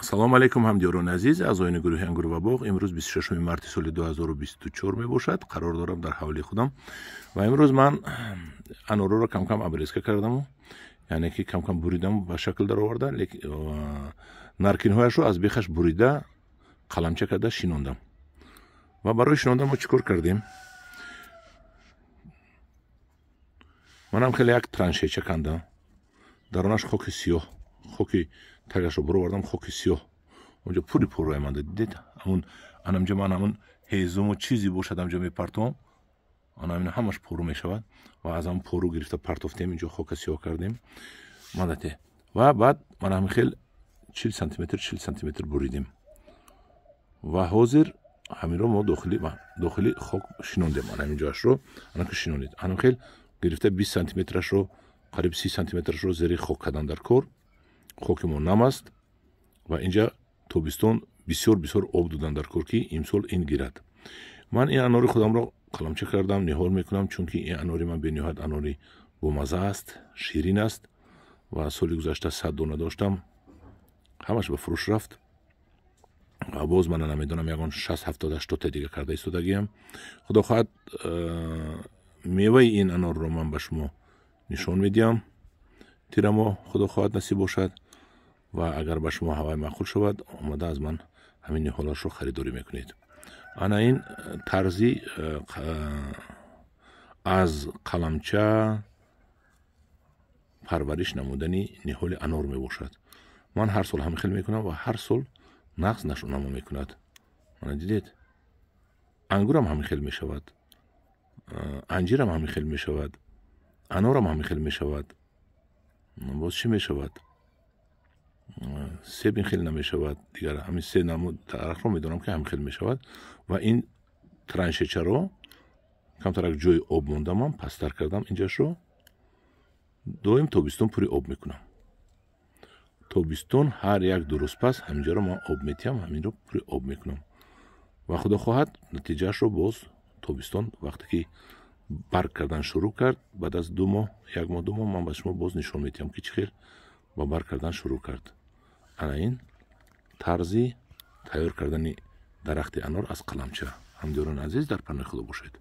Салом алейкум, ҳамдиёрони азиз, аъзоёни гурӯҳи Ангур ва боғ. Имрӯз 26 марти соли 2024 мебошад. Қарор дорам дар ҳавлии худам ва имрӯз ман анорҳоро камкам обрезка кардаму, яъне ки камкам буридам, ба шакл дароварда, наркинҳояшро аз бехаш бурида, қаламча карда шинондам. Ва барои шинондан мо чӣ кор кардем? Манам хеле як траншеча кандам, даронаш хоки сиёҳ, хоки тагашро буровардам, хоки сиёҳ онҷо пури пуррое манда. Дидед, ҳамун анамҷо ман ҳамун ҳезуму чизе бошад, амҷо мепартом, анамин ҳамаш пору мешавад ва аз ҳамун пору гирифта партофтем, инҷо хока сиёҳ кардем мандате. Ва баъд ман ҳамин хел 40 сантиметр, 40 сантиметр буридем ва ҳозир ҳаминро мо дохили хок шинондем. Ана ҳамин анаки шинонед, анам хел гирифта 20 сантиметрашро, қариб 30 сантиметрашро зери хок кардан дар кор. Хоки мо нам аст ва инҷа тобистон бисёр бисёр об додан дар кор, ки имсол ин гирад. Ман ин анори худамро қаламча кардам, ниҳол мекунам, чунки ин анори ман бениҳоят анори бомаза аст, ширин аст ва соли гузашта 100 дона доштам, ҳамаш ба фурӯш рафт ва боз мана намедонам, ягон 60, 70, 80 дига карда истодагиам. Худо хоҳад, меваи ин анорро ман ба шумо нишон медиҳам тирамо, худо хоҳад, насиб бошад. Ва агар ба шумо ҳавай маъқул шавад, омада аз ман ҳамин ниҳолашро харидорӣ мекунед. Ана ин тарзи аз қаламча парвариш намудани ниҳоли анор мебошад. Ман ҳар сол ҳамин хел мекунам ва ҳар сол нағз нашъунамо мекунад. Мана дидед, ангурам ҳамин хел мешавад, анҷирам ҳамин хел мешавад, анорам ҳамин хел мешавад. Боз чӣ мешавад? Себ ин хел намешавад. Дигар ҳамин се намуд дарахтро медонам, ки ҳамин хел мешавад. Ва ин траншечаро камтарак ҷои об мондамам, пасттар кардам инҷашро, доим тобистон пури об мекунам. Тобистон ҳар як ду рӯз пас ҳаминҷаро ман об метиҳам, ҳаминро пури об мекунам ва худо хоҳад, натиҷаашро боз тобистон, вақте ки барг кардан шурӯъ кард, баъд аз 2 моҳ, як моҳ, 2 моҳ, ман ба шумо боз нишон медиҳам, ки чӣ хел ба барг кардан шурӯъ кард. Ана ин тарзи тайёр кардани дарахти анор аз қаламча. Ҳамдиёрони азиз, дар паноҳи худо бошед.